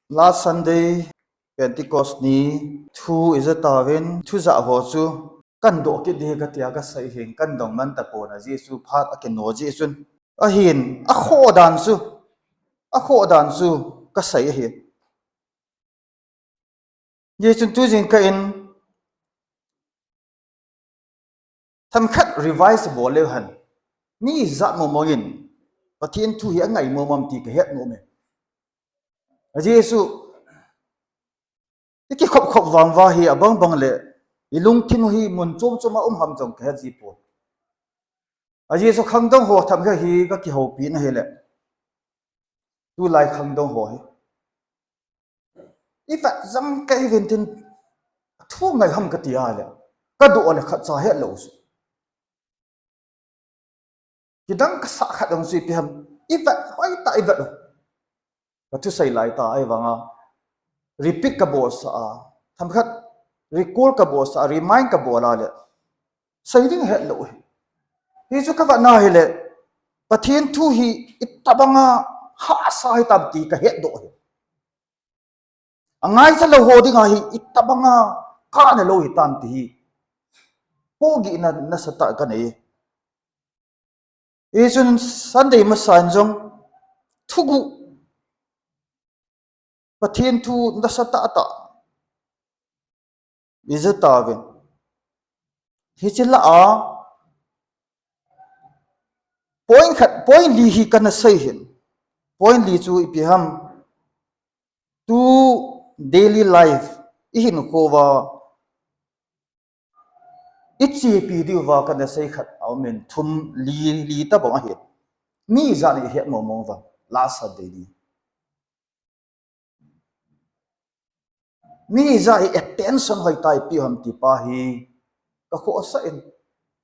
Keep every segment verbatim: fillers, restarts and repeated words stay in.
Last Sunday, Pentecost ni thu ija tauvin, thu ja ho chu kan doh kit ding katia kasei hin, kan dong man tapon, ajeh chu phat akino jeh chun. Ahin, akhoh dan chu, akhoh dan chu kasei ahi. Hijeh chun tujingkah in themkhat revise bol leu hen, mi ijat mong mong in Pathen thu hi angai mong mong ti kahet nom e. Ajeh chu, ikikhop khop vang uva hi abang bang le, ilungthim hi mun chom chom a um ham jong kahet ji pon. Ajeh chu khangdong ho themkhat hi kakihoupi na hile, tulai khangdong ho hi, ivet jong kahi uvin tin, thu ngai ham kati ahile, kadoh le khatcha hetlou chu. Kidang kasah khat jong chu ipi ham, ivet hoitah ivet u. Kathusei lai tah ahivanga repeat kabolsah a, themkhat recall kabolsah a, remind kabol a le, sei ding hetlou hi. Hichu kavetna hile, Pathen thu hi itobanga hahsa hitam ti kahetdoh hi. Angaicha lou ho dinga hi itobanga kana lou hitam ti hi pohgihna nasatah kanei. Hichun Sunday masa in jong thuguh, Pathen thu nasatah tah ija tauvin. Hiche lah a point khat, point li hi kana sei hin. Point li chu ipi ham, tu daily life, ihinkho uva ichepi diuva kana sei khat aumin, thum li, li tobang ahi. Mi ijat in ihet mong mong uva, last Sunday ni. Mi ijat in attention hoitah ipi ham ti pa hi kakhohsah in.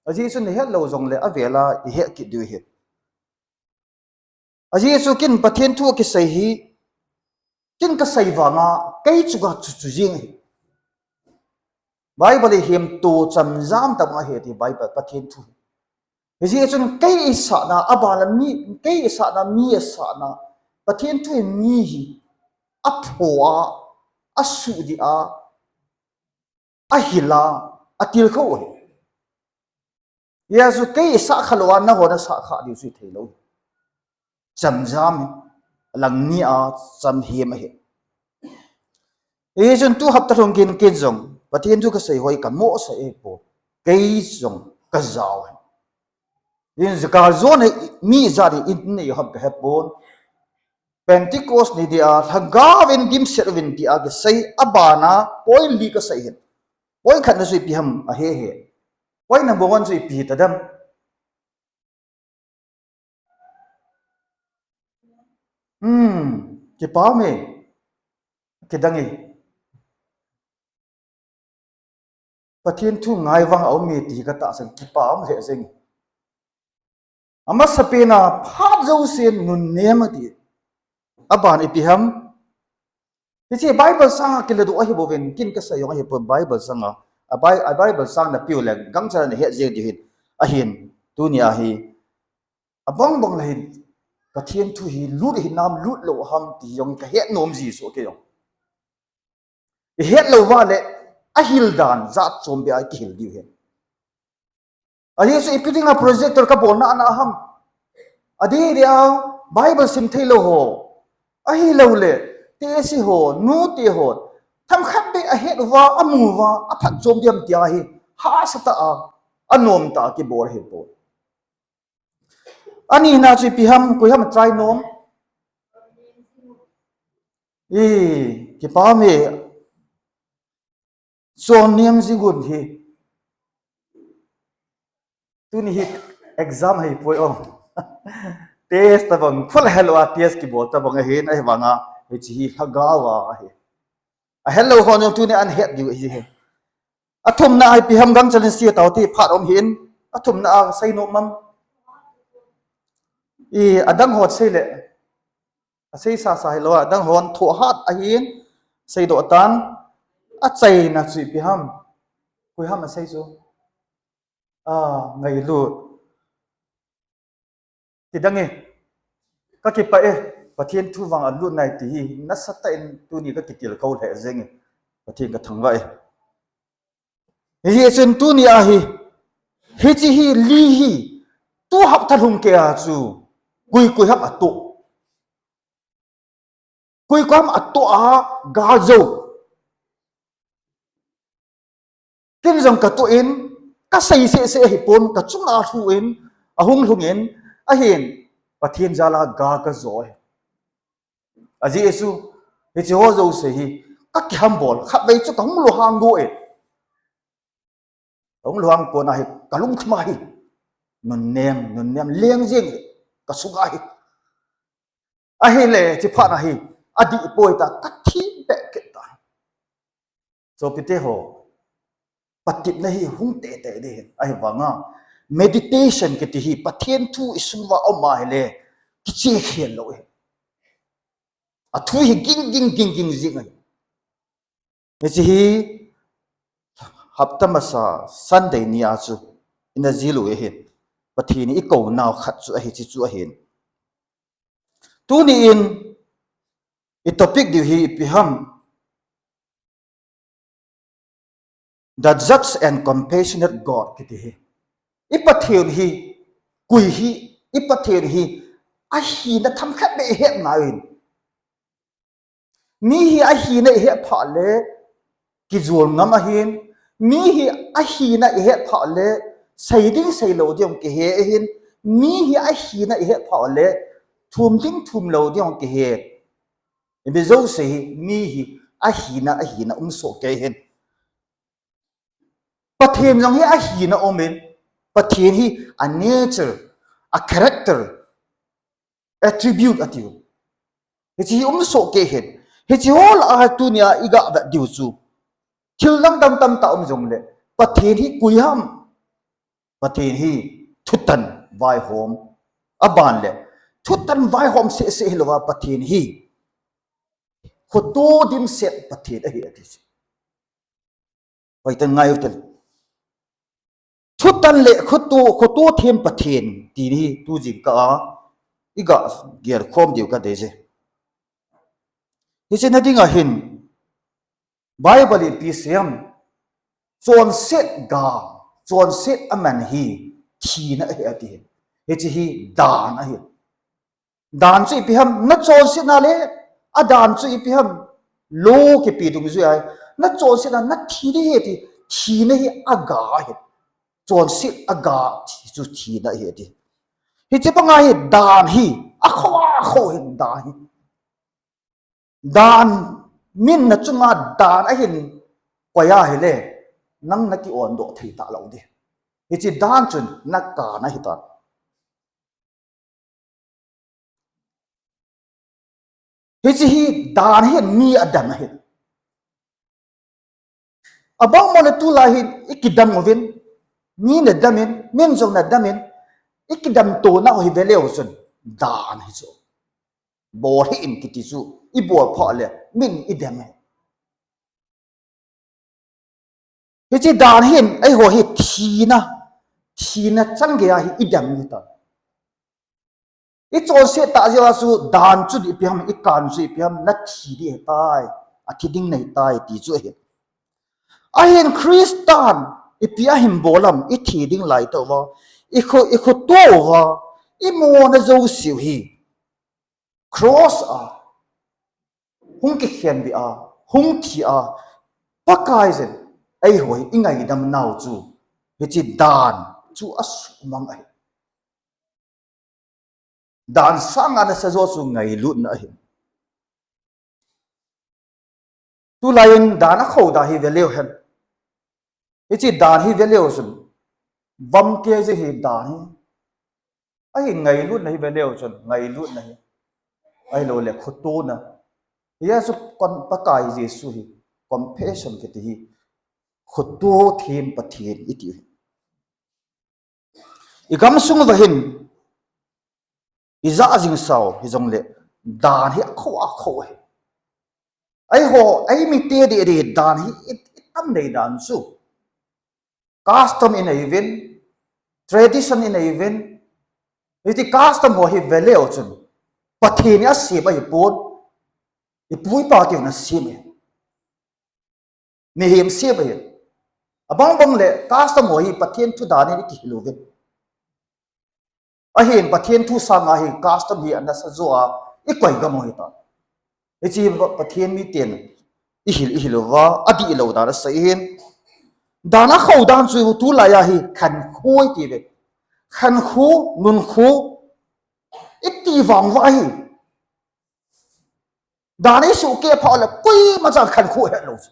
Ajeh chu ihetlou jongle avel a ihet kit diu ahi. Ajeh chu ken Pathen thu kisei hi, ken kasei vanga kei chunga chu chu jeng ahi. Bible hi hemto chamjam tobang ahi ti Bible, Pathen thu. Hijeh chun kei isahna, aban le mi, kei isahna, mi asahna, Pathen thu hi mi hi apho a, asuhdih a, ahil a, atilkhou ahi. Hijeh chun kei isah khalou a nangho nasah kha diu chu theilou. Chamjam hi, langni a chamhem ahi. Hichun tu hapta lhung kin ken jong Pathen thu kasei hoi kamohsah e po. Kei jong kajao hi. Hin jaka jon hi mi ijat in nei ham kahepon. Pentecost ni dia Lhagao vin dimset uvin tia kisei, abana point li kasei hin. Point khatna chu ipi ham ahi hi. Point number one chu ipi hitadem. Hmm, kipa um e, kidang e. Pathen thu ngai vang aum e ti katahsan, kipa um lheh jeng e. Amasapen a phat jousen nunnem ati. Aban ipi ham. Hiche Bible sanga kiladoh ahi bouvin, ken kasei jong ahipon Bible sanga. A Bi-, a Bible sang napeh uleh gangchal a nahet jeng diu hin. Ahin, tunia hi abang bang le hin, Pathen thu hi lut hinam lut lou ham ti jong kahet nom ji chu kei jong. Ihet lou uva le, ahil dan jat chom beh a kihil diu hin. Ajeh chu ipi dinga projector kabolna ana ham. Adeh deh a Bible sim theilou ho, ahilouleh tesi ho, nute ho, themkhat beh ahet uva, amu uva, aphatchom diam tia hi hahsatah a, anomtah a kibol ahipoi. Anina chu ipi ham, koi ham try nom. I, kipa um e. Chonniam Jingun hi. Tuni hi exam ahipoi o. Test tabang, full helou a test kibol tabang ahin, ahivanga hiche hi lhagao a ahi. Ahelou hon jong tuni ahin het diu ahi. Athumna a ipi ham gangchal in sei tau ti phat um hin. Athumna a seinom am. I, adang hon sei le. Asei sasa hilou a, adang hon thoh hat ahin, seidoh tan, achaina chu ipi ham. Koi ham asei chu. A, ngailut. Kidang e. Kakipah e. Pathen thu vang alut nai ti hi nasatah in tuni kakitilkhou lheh jenge. Pathen kathangvah e. Hichun tuni ahi, hiche hi li hi, tu hapta lhung keiya chu, koi koi ham atoh. Koi koi ham atoh a, ga jou. Ken jong katoh in, kasei seh seh hipon, kachunga lhun, ahung lhungin, ahin, Pathen jal a ga kajo e. Ajeh chu, hiche ho jouse hi, kakihambol, khatvei chu kahung lunghang go e. Kahung lunghang kona hi, kalungthim a hi, nunnem, nunnem, leng jeng e, kasunga hi. Ahile, hiche phat na hi, adih poi ta, kathem peh kit ta. Sopite ho, patepna hi hung teitei ding ahi, ahivanga meditation kiti hi Pathen thu isunguva aum ahile, kichekhel lou ahi. Athu hi ging ging ging ging jing ahi. Hiche hi hapta masa Sunday nia chu ina jil u ahin. Pathen in ikounau khat chu ahi, hiche chu ahin. Tuni in i topic diu hi ipi ham? The just and compassionate God kiti hi. I Pathen hi, koi hi, i Pathen hi, ahina themkhat beh ihet ngai in. Mi hi ahina ihet phat le, kijol ngam ahin, mi hi ahina ihet phat le, sei ding sei lou ding kihe ahin, mi hi ahina ihet phat le, thum ding thum lou ding kihe. Ipi jouse hi, mi hi, ahina, ahina, um soh kei hin. Pathen jong hi ahina um in, Pathen hi a nature, a character, attribute atiu. Hiche hi um soh kei hin. Hiche ho lah a tunia iga vet diu chu. Thil dang dang tamtah um jongle, Pathen hi koi ham? Pathen hi thutan vaihom. Aban le, thutan vaihom seh seh hilouva Pathen hi khoto dimset Pathen ahi ati chu. Hoitah in ngai uvin. Thutan le khoto, khoto them Pathen ti hi tu jingkah a iga gelkhom diu kadei e. Hiche na dinga hin Bible in ipi asei em? Chonset ga, chonset aman hi thina ahi ati. Hiche hi dan ahi. Dan chu ipi ham, na chonsetna le, adan chu ipi ham, law kipe dungjui ahi. Na chonsetna, na thi ding ahi ati, thina hi aga ahi. Chonset aga, thi chu thina ahi ati. Hiche banga hi dan hi, akhoh, akhoh hi dan hi. Dan, min na chunga dan ahin koi ahile, nang na ki-ondoh thei talou ding. Hiche dan chun na kana ahitan. Hiche hi dan hin mi adam ahi. Abang mo na tulai hin ikidam uvin, mi na damin, min jong na damin, ikidam tona hi veleu chun dan hi chu. Bol hih in kiti chu, ibol phat le, min idam e. Hiche dan hin, eiho hi thina, thina chan geiya hi idam ahitan. Ichonset tah jeh a chu dan chu ipi ham, ikan chu ipi ham, na thi ding ahitai, athi ding nahitai ti chu ahi. Ahin Christan, ipi ahin bol ham, ithi ding laitah uva, ikho, ikhoto uva, imona jouseu hi. Cross a, hung kikhenbeh a, hung thi a, Pakaiyin, eiho hi ingaidam nau chu, hiche dan chu asuhmang ahi. Dan sanga nasa jo chu ngailutna ahi. Tulai in dan akhoh da hi veleu hen. Hiche dan hi veleu chun. Vam kei jeh hi dan hi. Ahi ngailutna hi veleu chun, ngailutna hi. Ahilou le khotona. Hia chu kon Pakai Jesu hi, compassion kiti hi. Khoto them Pathen iti hi. I gamsung uva hin, i jat jing sao, hijongle, dan hi akhoh, akhoh hi. Eiho, eimite deh deh dan hi, i, i tam nei dan chu. Custom inei uvin, tradition inei uvin, hiti custom ho hi veleu chun, Pathen in asem ahipon. Ipu ipa ten asem ahi. Mihem sem ahi. Abang bang le custom ho hi Pathen thu dan in ikihil uve. Ahin Pathen thu sanga hi custom hi anasa jo a ikoi gam u hita. Hiche hi Pathen miten ihil, ihil uva, adih lou dan asei ahin. Dan akhoh dan chu tulai a hi khankho iti uve. Khankho, nunkho, iti vang uva hi. Dan isuhkeh phat le koima chan khankho helou chu.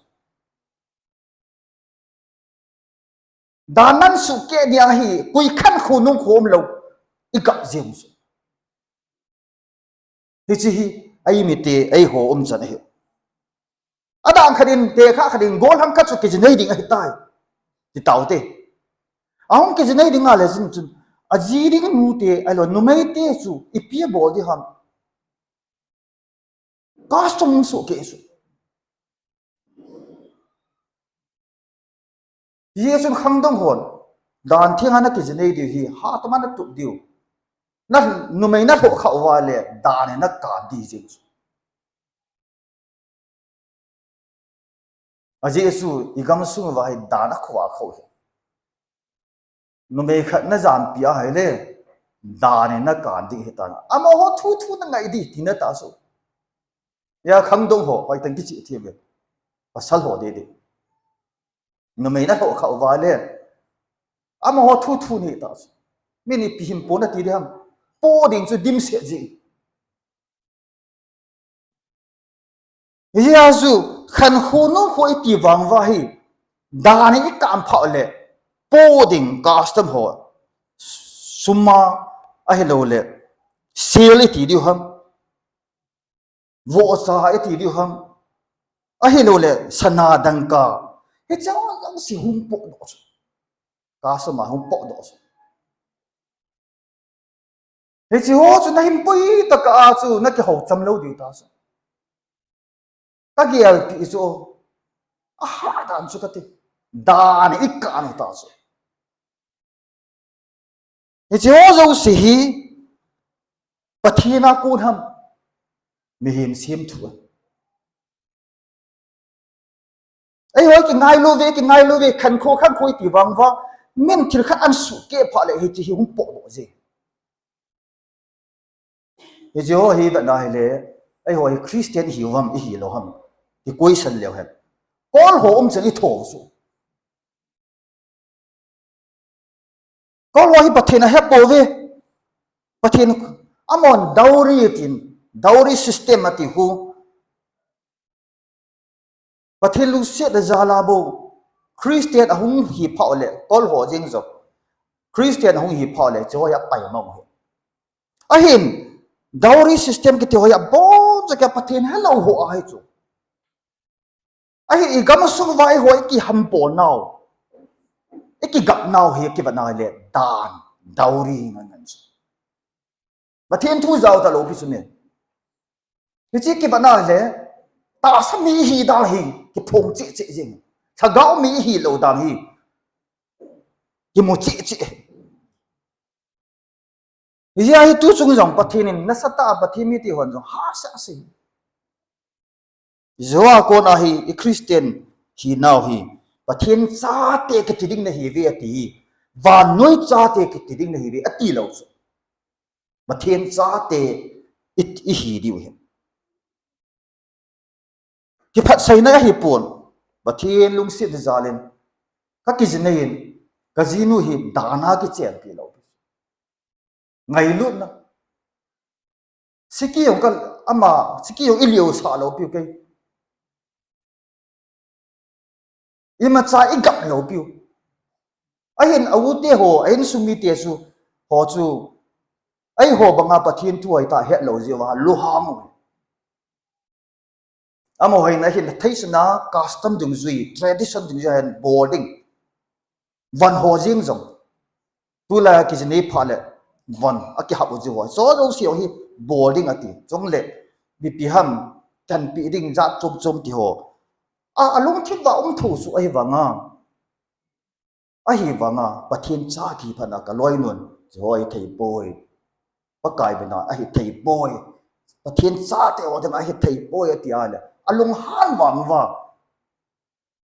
Dan nasuhkeh nia hi koi khankho nunkho umlou. Igap jeng chu. Hiche hi, eimite, eiho umchan ahi. Adang khat in, tekah khat in, gollhang khat chu kijinei ding ahitai. Ti taute. Ahung kijinei ding ale jing chun, aji ding nute, ahilou, numeite chu, ipi abol ding ham. Custom suhkeh chu. Hijeh chun khangdong hon, dan thenga nakijinei diu hi, hatah ma natup diu. Na, numei nalhoh khah uva le, dan in nakan ding jeng chu. Ajeh chu, igamsung uva hi dan akhoh akhoh hi. Numei khat najampi ahile, dan in nakan ding hitan. Amaho thu thu nangai ding, ti nata chu. Hia khangdong ho, hoitah in kicheh thei uve. Pasal ho dede. Numei nalhoh khah uva le. Amaho thu thu nata chu. Min ipi hin po nati ding ham. Po ding chu dimset ji. Hijeh a chu, khankho nunkho iti vang uva hi, dan in ikan phat le, po ding custom ho, sum a, ahilou le, sel iti diu ham, vohcha iti diu ham, ahilou le, sana dangka, hiche ho jouse hung pohdoh chu, custom a hung pohdoh chu. Hiche ho chu nahin pui tah a chu nakihou cham lou diu ta chu. Kagelpeh chu, ahahsa dan chu kati. Dan in ikan u ta chu. Hiche ho jouse hi, Pathen a kon ham, mihem semthu ahi. Eiho kingailu ve, kingailu ve, khankho, khankho iti vang uva, min thil khat ahin suhkeh phat le hiche hi hung pohdoh je. Hiche ho hi vetna hile, eiho hi Christian ihiu ham, ihilou ham, ti question leu hen. Kol ho umchan itho chu. Kol ho hi Pathen ahepouve. Pathen amahon dowry tin, dowry system ati hu. Pathen lungset le jal a bou Christian ahung hi phat le, kol ho jeng jong Christian ahung hi phat le, hiche ho hi apaimang u hi. Ahin, dowry system kiti ho hi aboncha kia Pathen helou ho ahi chu. Ahin, igamsung uva eiho ikihampo nau, ikigap nau hi kivetna le dan, dowry ngan ngan chu. Pathen thu jao talou pi chu ne. Hiche kivetna le, tahsa mi ihi dan hi kiphong cheh cheh jeng. Lhagao mi ihilou dan hi kimu cheh cheh. Hijeh a hi tuchung jong Pathen in nasatah a Pathen mite hon jong hahsa asei. Hiche a kona hi i Christian hinau hi Pathen chate kiti ding nahiuve ati hi. Vannoi chate kiti ding nahiuve atilou chu. Pathen chate i, ihi diu ahi. Kiphatsaina ahipon, Pathen lungset le jal in, kakijinei in, kajinu hi dan a kichenpi lou. Ngailutna. Siki jong ka, ama, siki jong iliu sah lou piu kei. Imacha igap lou piu. Ahin a ute ho, a insung mite chu, ho chu, eiho banga Pathen thu hoitah hetlou jeh uva lunghang u. Amaho hin ahin theisana custom dungjui, tradition dungjui ahin bol ding. Von ho jeng jong. Tulai a kijinei phat le von akihap u jeh ho. Hiche jouse hi bol ding ati. Chule mipi ham tanpeh ding jat chom chom ti ho. A, alungthim uva um thou chu ahivanga. Ahivanga, Pathen cha kiphatna kaloinun, hiche ho hithei poi. Pakai bina, ahithei poi. Pathen chate ho dinga hithei poi ati a le, alunghan vang uva,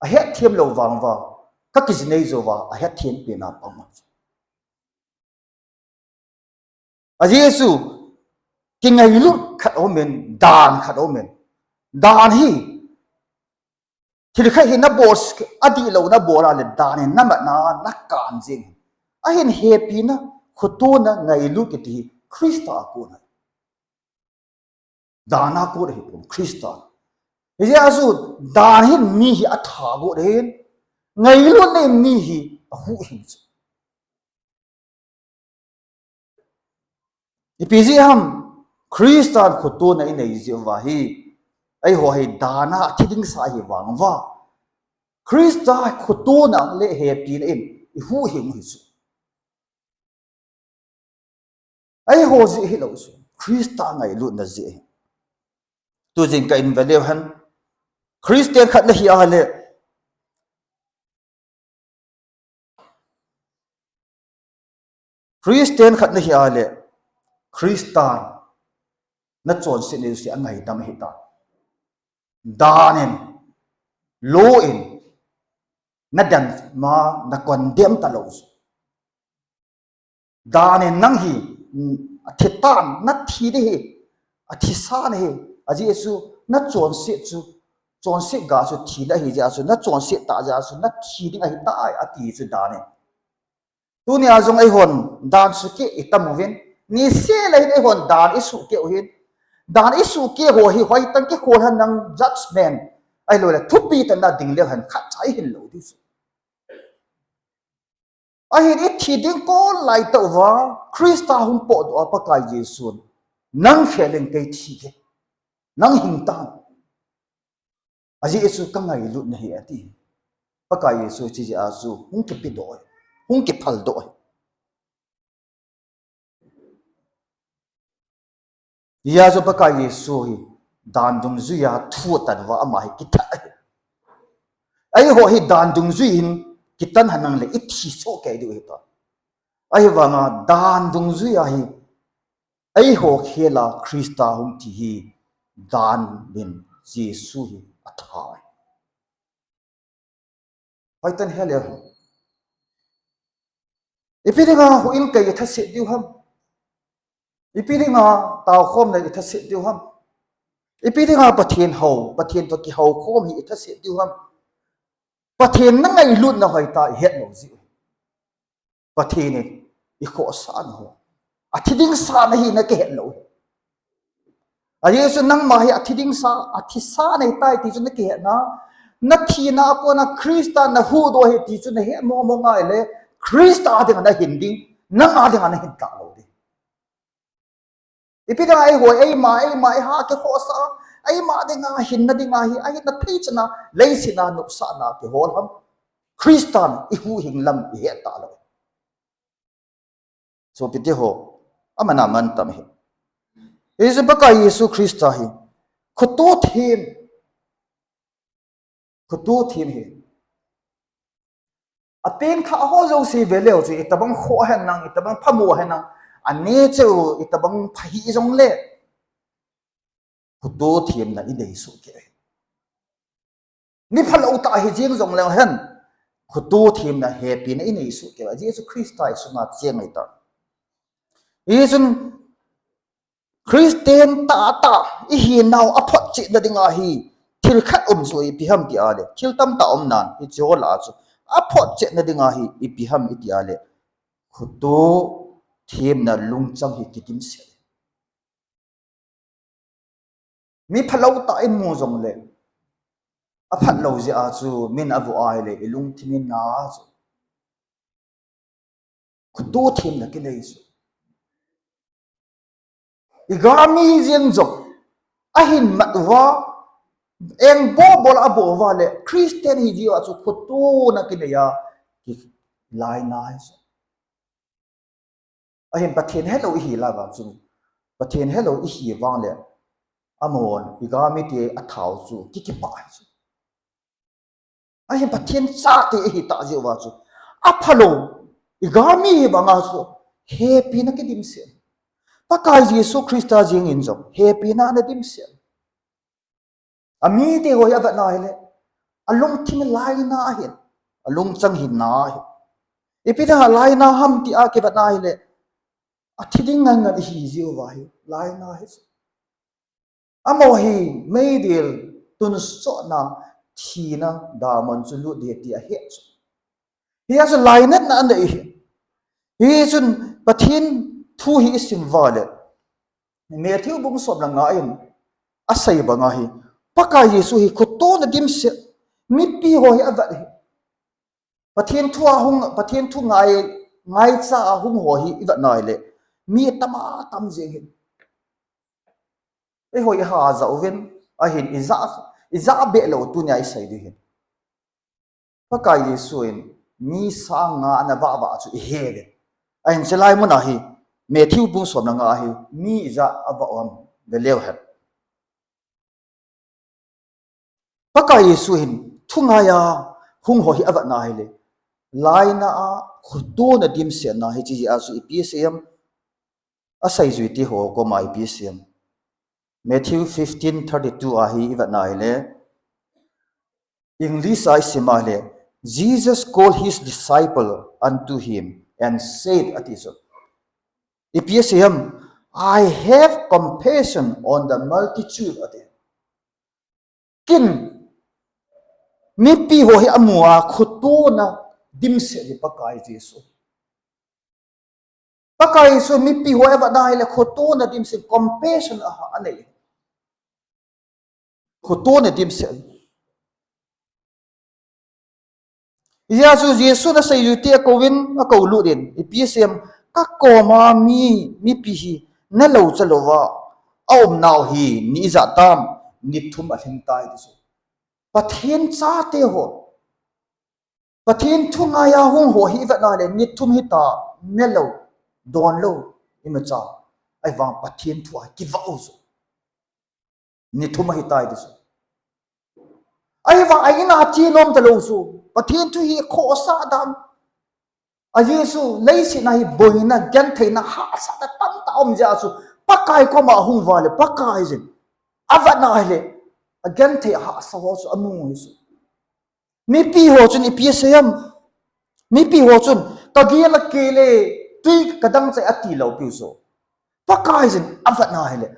ahetthem lou vang uva, kakijinei jou uva, ahetthem pen a pang. Ajeh chu, kingailut khat aumin, dan khat aumin. Dan hi, thil khat hi nabol, adihlou nabol a le dan hi namat na, nakan jing. Ahin hepina, khotona, ngailut kiti hi Christa a kon ahi. Dan a kon ahipon, Christa. Hijeh a chu, dan hin mi hi atha got ahin, ngailutna in mi hi ahuhhing chu. Ipi jeh ham, Christan khotona inei jeh uva hi, eiho hi dan a athi ding sa ahi vang uva, Christa khotona le hepina in ihuhhing u hi chu. Eiho jeh hilou chu, Christa ngailutna jeh ahi. Tujing ka in ve leu hen, Christian khat nahi a le, Christian khat nahi a le, Christan nachonsetna jouse angaidam ahitai. Dan in, law in, nadem ma, na condemn talou chu. Dan in nang hi, mm, athitan, nathi ding ahi, athisa nahi, ajeh chu, nachonset chu, chonset ga chu thina ahi jeh a chu, nachonset tah jeh a chu, nathi ding ahitai, ati chu dan in. Tunia jong eihon dan sukeh itam uvin, niseh le hin eihon dan isukeh u hin, dan isukeh ho hi hoitah in kikhol hen lang judgment, ahiloule thupitahna ding leu hen khatcha ihin lou diu chu. Ahin ithi ding kon lai tah uva, Christa hung potdoh a Pakai Jesun, nang khel in kei thi kei, nang hing tan. Ajeh chu kangailutna ahi ati. Pakai Jesu hiche jeh a chu hung kipedoh ahi, hung kiphaldoh ahi. Hijeh a chu Pakai Jesu hi dan dungjuia thu atan uva ama hi kithat ahi. Eiho hi dan dungjui in kitan henlang le ithi sohkei diu ahitai. Ahivanga dan dungjuia hi eiho khel a Christa hung thi hi dan in Jesu hi atha ahi. Hoitah in he leu hen, ipi dinga houin kai ithaset diu ham? Ipi dinga taokhomna ithaset diu ham? Ipi dinga Pathen hou, Pathen toh kihoukhom hi ithaset diu ham? Pathen nangailutna hoitah ihet lou jeh u, Pathen in ikhohsahna ho, athi ding sa nahi na kihet lou u. Ajeh chu nangma hi athi ding sa, athisa nahitai ti chu nakihetna, nathina a kona Christa nahuhdoh ahi ti chu nahet momo ngai le, Christa dinga nahin ding, nanga dinga nahin talou ding. Ipi dinga eiho, eima, eima, eiha kikhohsah, eima dinga hinna dinga hi, ahinna theichan a, leiset a nopsahna kihol ham? Christan ihuhhing lam ihet talou. Sopite ho, aman amantam ahi. Hiche Pakai Jesu Christa hi, khoto them, khoto them ahi. Apengthah ho jouse veleu chu, itobang khoh henlang, itobang phamo henlang, ane cheu, itobang pha hih jongle, khoto themna inei sohkei. Mi phalou tah hijeng jongleu hen, khoto themna hepina inei sohkei. Jesu Christa isunga cheng ahitai. Hichun Christian tahtah ihinau aphotchetna dinga hi thil khat um chu ipi ham tia le, thil tamtah um nan, hiche ho lah a chu aphotchetna dinga hi ipi ham itia le, khoto themna lungchang hi kidimset. Mi phalou tah imu jongle, aphatlou jeh a chu min avoh ahile, ilungthim in na chu, khoto themna kinei chu. Igalmi jeng jong ahin mat uva, eng bol bol a abol uva le, Christian hi jeh a chu khotona kinei a, kilai nai chu. Ahin Pathen helou ihi lai vang chu, Pathen helou ihi vang le, amahon igalmite athau chu kikipah ahi chu. Ahin Pathen chate ihi tah jeh uva chu, aphalou igalmi hi banga chu hepina kidimset. Pakai Jesu Christa jeng in jong hepina ana dimset. Amite ho hi avetna hile, alungthim laina ahin, alungchang hinna ahi. Ipi dinga laina ham tia kivetna hile, athi ding ngai ngai ihi jiuva hi laina ahi. Amaho hi meidil tonsotna, thina, damun chu lut ding tia ahe chu. Hia chu lainatna anei hi. Hichun Pathen thu hi isim uva le, Matthew bung som le nga in asei banga hi, Pakai Jesu hi khotona dimset, mipi ho hi avet hi. Pathen thu a hung, Pathen thu ngai, ngaicha a hung ho hi ivetna hile, mi tama tam jeng hi. Eiho iha ja uvin, ahin ija, ija be lou tunia isei ding hi. Pakai Jesu in mi sang nga ana vah vah chu ihe uvin. Ahin chulai muna hi, Matthew bung som le nga hi, mi ija avah u ham, ve leu hen. Pakai Jesu hin thu ngaiya hung ho hi avetna hile, laina a khotona dimsetna hi chi jeh a chu ipi asei em, aseijuite ho koma ipi asei em. Matthew fifteen thirty-two a hi ivetna hile, English a isim a hile, Jesus called his disciple unto him and said, ati chu. Ipi asei em, "I have compassion on the multitude," ati. Kin, mipi ho hi amu a, khotona dimset hi Pakai Jesu. Pakai Jesu mipi ho avetna hile khotona dimset, compassion aha anei. Khotona dimset. Hijeh chun Jesun aseijuite akouvin, akoulut in, ipi asei em, kakoma mi, mipi hi nelou chalouva aumnau hi ni ijat tam, ni thum alhing tai, ati chu. Pathen chate ho, Pathen thu ngaiya hung ho hi ivetna le ni thum hita, nelou, donlou, imacha. Ahivang Pathen thu a kivah u chu ni thum ahitai, ati chu. Ahivang a in a che nom talou chu, Pathen thu hi khohsah dan. Ajeh chu leiset a hi boina, gentheina, hahsatna tamtah aum jeh a chu Pakai koma ahung uva le Pakai jin avetna hile, agenthei, ahahsa ho chu amu hi chu. Mipi ho chun ipi asei em? Mipi ho chun, kagel akeh le, tui kadang chai, ati lou piu chu. Pakai jin avetna hile,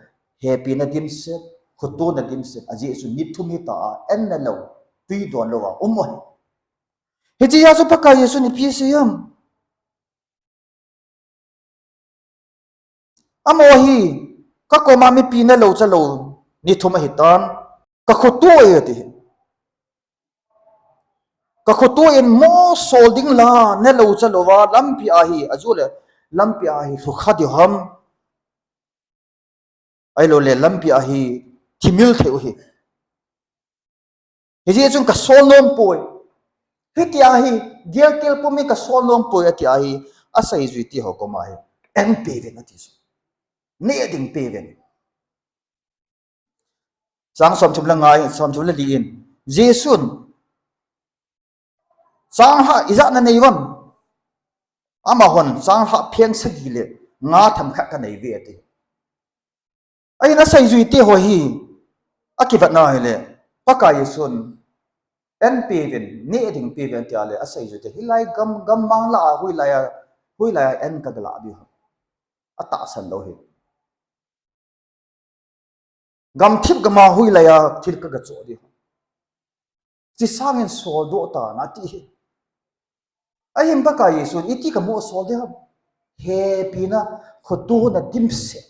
hepina dimset, khotona dimset, ajeh chu ni thum hita a, an nelou, tui donlou a um u ahi. Hiche jeh a chu Pakai Jesun ipi asei em? Amaho hi, kakoma mipi nelou chalou ni thum ahitan, kakhoto e ati. Kakhoto in mo sol ding la nelou chalouva lampi a hi, ajou le lampi a hi lhukha diu ham, ahiloule lampi a hi thimil thei u hi. Hijeh chun kasol nompoi. Hitia hi, gelkel pum hi kasol nompoi, atia hi, aseijuite ho koma hi, an peuvin ati chu. Neh ding peuvin. Chang somthum le nga, somthum le li in, Jesun, changlhah ijat nanei uvem? Amahon, changlhah pheng sagi le nga themkhat kanei uve ati. Ahin aseijuite ho hi, akivetna hile, Pakai Jesun, an peuvin, neh ding peuvin atia le, aseijuite, hilai gam, gammang lah a, hoilai a, hoilai a an kagalah diu ham? Atahsan lou hi. Gamthip gam a hoilai a thil kagachoh diu ham? Hiche sangin soldoh tan ati hi. Ahin Pakai Jesun iti kamu a sol ding ham? Hepina, khotona dimset.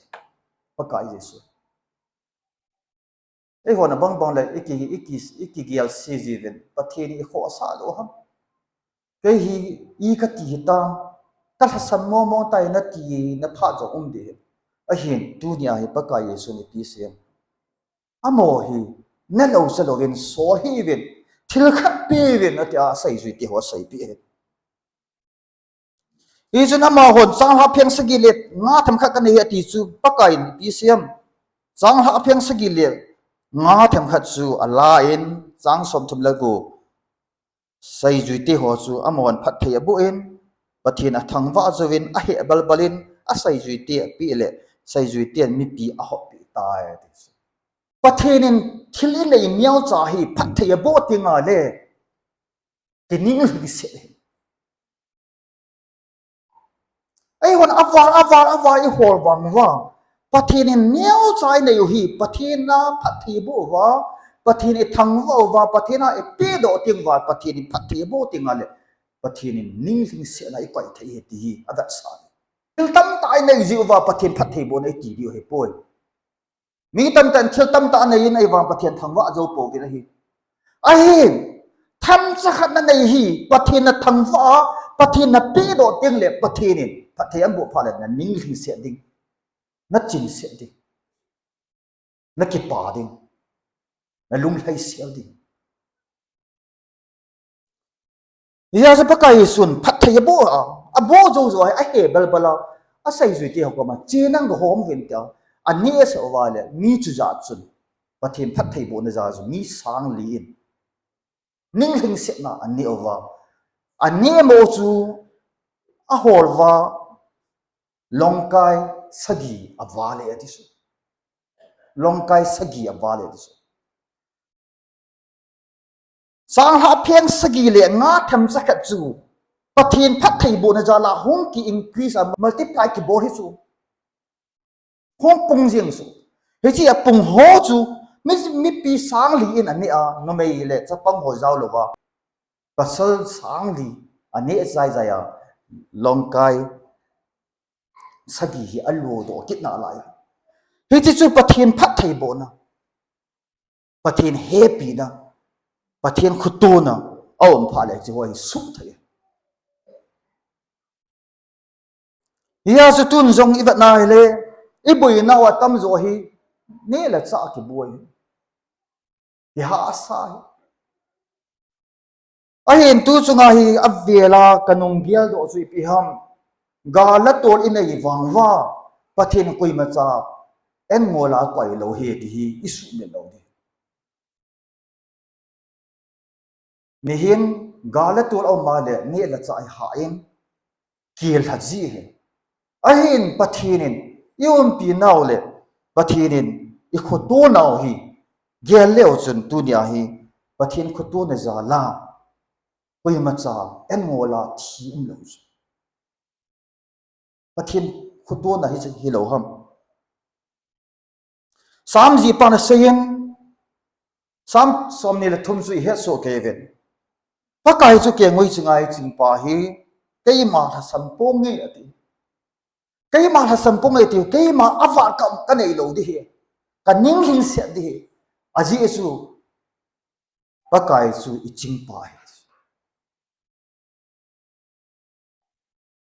Pakai Jesu, eihon abang bang le iki, iki, ikigelse jiuvin, Pathen ikhohsah lou ham? Kei hi i kati hitam, kalhasam mong mong tai nati na phat jong um ding hi. Ahin tunia hi Pakai Jesun ipi asei em? Amaho hi, nelou chalouvin, sol hih uvin, thil khat peuvin, atia aseijuite ho aseipeh ahi. Hichun amahon, changlhah pheng sagi le nga themkhat kanei e ati chu, Pakaiyin ipi asei em? Changlhah pheng sagi le nga themkhat chu alan, chang somthum le gup, seijuite ho chu amahon phatthei aboh in, Pathen athangvah jouvin, aheh balbal in, aseijuite apeh le, seijui ten mipi ahoppi tai ati. Pathen in thil inei neocha hi phatthei aboh tengle, kining lhingset hi. Eihon aval, aval, aval ihol vang uva, Pathen in neocha inei u hi, Pathen a phatthei aboh uva, Pathen ithangvah uva, Pathen a ipedoh teng uva, Pathen in phatthei aboh tengle, Pathen in ning lhingsetna ikoi thei hi ti hi avetsah. Thil tamtah inei jeh uva Pathen phatthei bohna iti diu ahipoi. Mi tamtah in thil tamtah anei in ahivang Pathen thangvah jou pouvin ahi. Ahin, themcha khat nanei hi, Pathen nathangvah a, Pathen napedoh tengle, Pathen in phatthei aboh phat le naning lhingset ding, nachinset ding, nakipa ding, nalunglhaisel ding. Hijeh chun Pakai Jesun phatthei aboh a, aboh jou jou a, ahe balbal a, aseijui te ho koma, che nang gahom uvin tia, anehsah uva le, mi chujat chun Pathen phatthei bohna jal chu mi sangli in ning lhingsetna aneh uva, aneh mo chu ahol uva, longkai sagi aval e ati chu. Longkai sagi aval e ati chu. Changlhah pheng sagi le nga themcha khat chu Pathen phatthei bohna jal a hung ki increase a, multiply kibol hi chu. Hung pung jeng chu. Hiche apung ho chu mi, mipi sangli in aneh a, numei le chapang ho jao louva, pasal sangli aneh jai jai a, longkai sagi hi alodoh kit nalai. Hiche chu Pathen phatthei bohna, Pathen hepina, Pathen khotona aum phat le hiche ho hi suhthei. Hijeh chun tun jong ivet na hile, iboinau atamjo hi neh le chah kiboi, kihahsa hi. Ahin tu chunga hi avel a kanung geldoh chu ipi ham, gal le tol inei vang uva, Pathen koimacha einngol a akoi lou ahi ti hi isuhmil lou ding. Mihem gal le tol aum a le neh le chah ahah in, kel lha ji ahi. Ahin Pathen in iumpi nau le Pathen in ikhoto nau hi gel leu chun tunia hi Pathen khotona jal a koimacha einngol a thi umlou chu. Pathen khotona hi chu hilou ham. Sam jihpan aseiyin, Sam somni le thum chu ihetsoh kei uvin. Pakai chu kengoi ching'a eichingpa hi, keima lhasam ponge ati. Keima lhasam ponge ati, keima avah ka, kanei lou ding ahi. Kaning lhingset ding ahi. Ajeh chu, Pakai chu ichingpa ahi.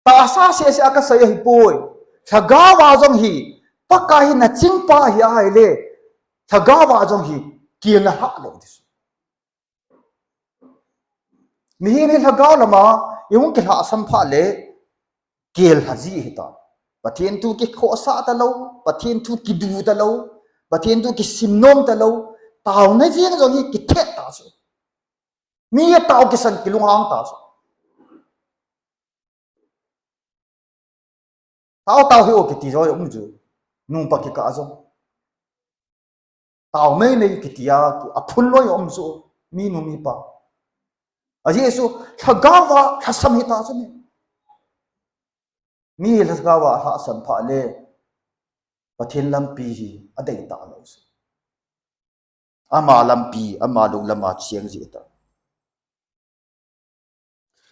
Tahsa seh seh a kasei ahipoi. Lhagao a jong hi, Pakai hi nachingpa ahi ahile, lhagao a jong hi, kel nalhah lou ding. Mihem hi lhagao lama ihung kilhahsam phat le, kel lha ji ahitai. Pathen thu kikhohsah talou, Pathen thu kidu talou, Pathen thu kisim nom talou, taona jeng jong hi kithet ta chu. Mi a tao kisan kilunghang ta chu. Tao tao hih o kiti jong um chu. Nungpa kikah jong. Tao mei nei kiti a, aphun loi um chu. Minu mipa. Ajeh chu, lhagao a lhasam hita chu ni. Mi lhagao a lhasam phat le, Pathen lampi hi adei talou chu. Ama lampi, ama lunglam a cheng ji ta.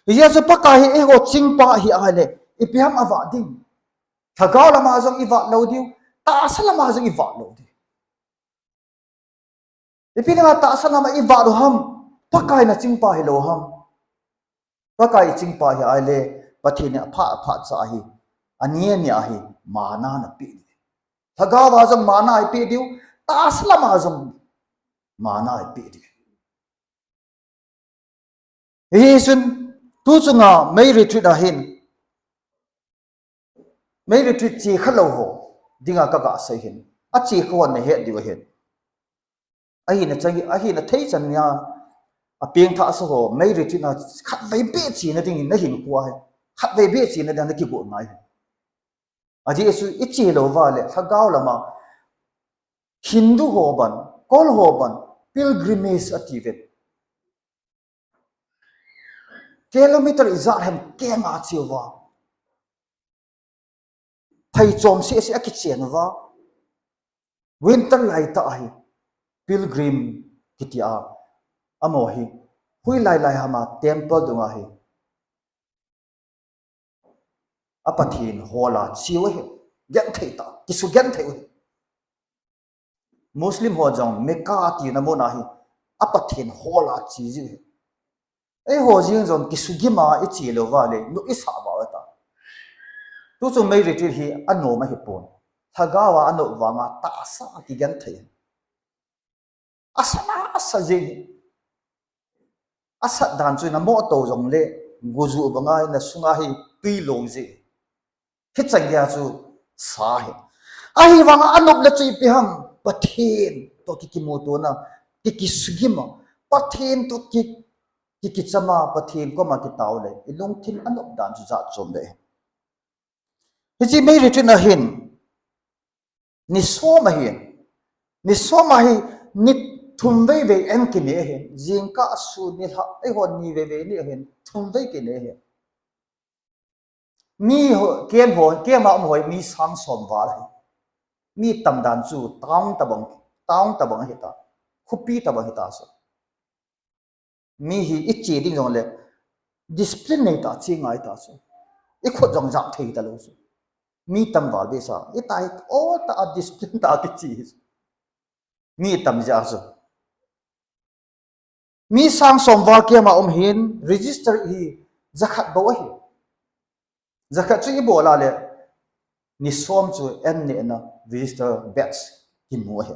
Hijeh chun Pakai hi eiho chingpa ahi ahile, ipi ham avah ding. Lhagao lama jong ivah lou diu, tahsa lama jong ivah lou diu. Ipi dinga tahsa lama ivah lou ham, Pakai nachingpa hilou ham. Pakai ichingpa ahi ahile, Pathen in aphat aphat cha ahi, ani ani ahi, mana napeh diu. Lhagao a jong mana ipeh diu, tahsa lama jong mana ipeh diu. Hichun, tu chunga May retreat a hin, May retreat chekha lou ho dinga kaga sei hin. Achekha ho nahet diu ahin. Ahina chang, ahina thei chan nia, apengthahsa ho, May retreat na khatvei beh chena dingin nahinkho ahi. Khatvei beh chena ding nakigo ngai. Ajeh chu iche lou uva le, lhagao lama Hindu ho ban, Kol ho ban, pilgrimage ati uvin. Kilometer ijat ham keng a che uva. Phaichom sese a kichen uva. Winter lai tah hi pilgrim kiti a. Amaho hi. Hoilai lai ham a temple dunga hi. A Pathen hol a che u ahi. Genthei tah. Kisu genthei u ahi. Muslim ho jong Mecca tina mun a hi. A Pathen hol a che jiu ahi. Eiho jeng jong kisugim a iche lou uva le, nop isah uva ta. Tuchung May Retreat hi anom ahipon. Lhagao a anop vanga tahsa a kigenthei. Asa na asa jeng. Asat dan chu namo to jongle, guju banga nasunga hi tui long jeng. Hichan geiya chu sa ahi. Ahivanga anop le chu ipi ham, Pathen to ki kimutona, ki kisugim a, Pathen to ki, ki kichama, Pathen koma kitao le, ilungthim anop dan chu jat chom ve. Hiche May Retreat a hin, ni som ahin, ni som a hi, ni thum vei vei en kine ahin, jingkah, sun, nilhah, eiho ni vei vei ni ahin, thum vei kine ahin. Mi ho, camp ho, camp a um ho hi mi sang som val ahi. Mi tam dan chu town tabang, town tabang ahita. Khopi tabang ahita chu. Mi hi iche ding jongle discipline nei tah che ngai ta chu. Ikhut jong jap thei talou chu. Mi tam val behseh a. Itah hi o tah a discipline tah a kiche hi chu. Mi tam jeh a chu. Mi sang som val camp a um hin register hi jakhat bou ahi. Jakhat chu ibol a le ni som chu en nehna register batch kimu ahi.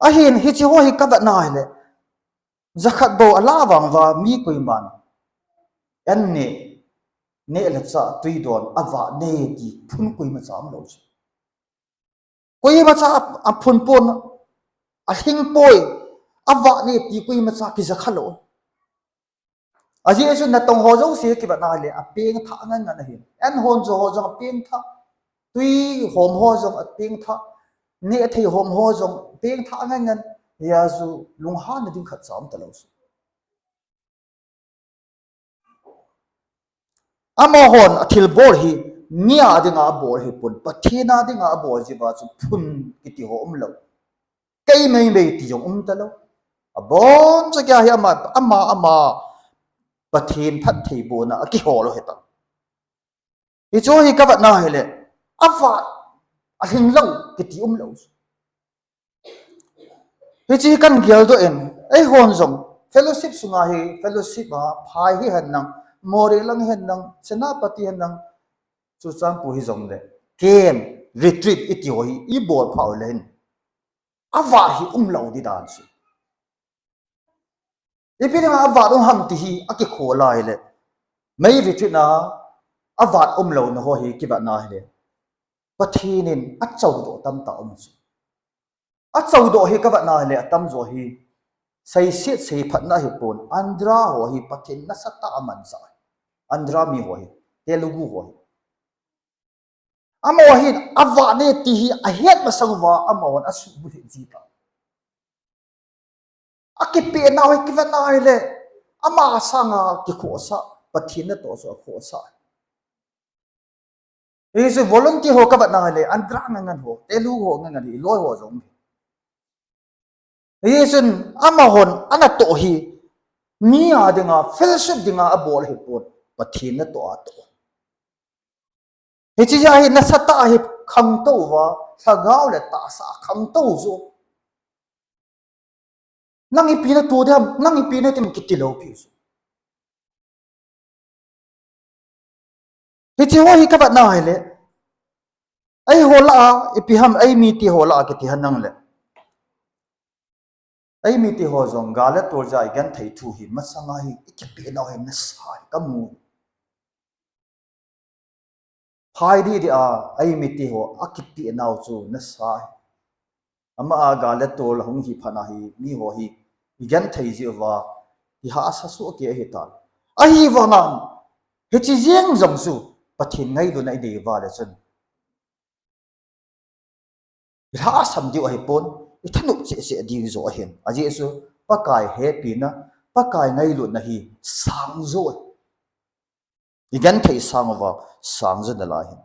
Ahin hiche ho hi kavet na hile, jakhat bou alah vang uva mi koiman en neh, neh le chah tui don, avah neh ti phun koima cha umlou chu. Koima cha a, aphun pon, alhing poi, avah neh ti koima cha kijakha lou. Ajeh chu natong ho jouse kivet na hile, apengthah ngan ngan ahi. En hon jo ho jong apengthah. Tui hom ho jong apengthah. Neh thei hom ho jong apengthah ngan ngan. Hijeh a chu lunghanna ding khat cha um talou chu. Amahon athilbol hi, mi a dinga abol hipon, Pathen a dinga abol jeh uva chu phun kiti ho umlou. Kei meimei ti jong um talou. Aboncha keiya hi ama, ama, ama Pathen phattheibohna akihol u ahitai. Hichu hi kavet na hile, avah, alhing lou kiti umlou. Hiche hi kageldoh in, eihon jong fellowship sunga hi, fellowship a, Phai hihen lang, Moreh lang hihen lang, Senapati hihen lang, Churachandpur hijongle, camp, retreat iti ho hi ibol phah u le hin, avah hi umlou ding dan chu. Ipi dinga avah um ham ti hi akikhol a hile, May Retreat a avah umlouna ho hi kivet na hile, Pathen in achoudoh tamtah um chu. Achoudoh hi kavet na hile, atamjo hi seiset seiphatna ahipon, Andhra ho hi Pathen nasatah a amanchah. Andhra mi ho hi, Telugu ho hi. Amaho hin avah neh ti hi ahet masang uva, amahon asuhbulhit ji tai. Akipeh nau hi kivet na hile, ama sanga kikhohsah, Pathen natoh chu akhohsah. Hichu volunteer ho kavet na hile, Andhra ngan ngan ho, Telugu ho ngan ngan hi, loi ho jong. Hichun amahon anatoh hi, mi a dinga, fellowship dinga abol ahipon, Pathen natoh atoh. Hiche jeh a hi nasatah a hi khangtou uva, lhagao le tahsa a khangtou u chu. Nang ipi nato ding ham, nang ipi natim kiti lou pi u chu. Hiche ho hi kavet na hile, eiho lah a, ipi ham, eimite ho lah a kiti henlang le, eimite ho jong gal le tol jeh a igenthei thu hi masanga hi ikipeh nau hi nasa hi kamu. Phai didi a, eimite ho akipeh nau chu nasa hi. Ama a gal le tol hung hi phat na hi, miho hi igenthei jeh uva kihahsa soh kei ahitai. Ahivanga hiche jeng jong chu Pathen ngailutna inei uva le chun, ilhahsam diu ahipon, ithanop cheh cheh diu joh ahin. Ajeh chu, Pakai hepina, Pakai ngailutna hi sang jo ahi. Igenthei sang uva, sang jo nalai ahin.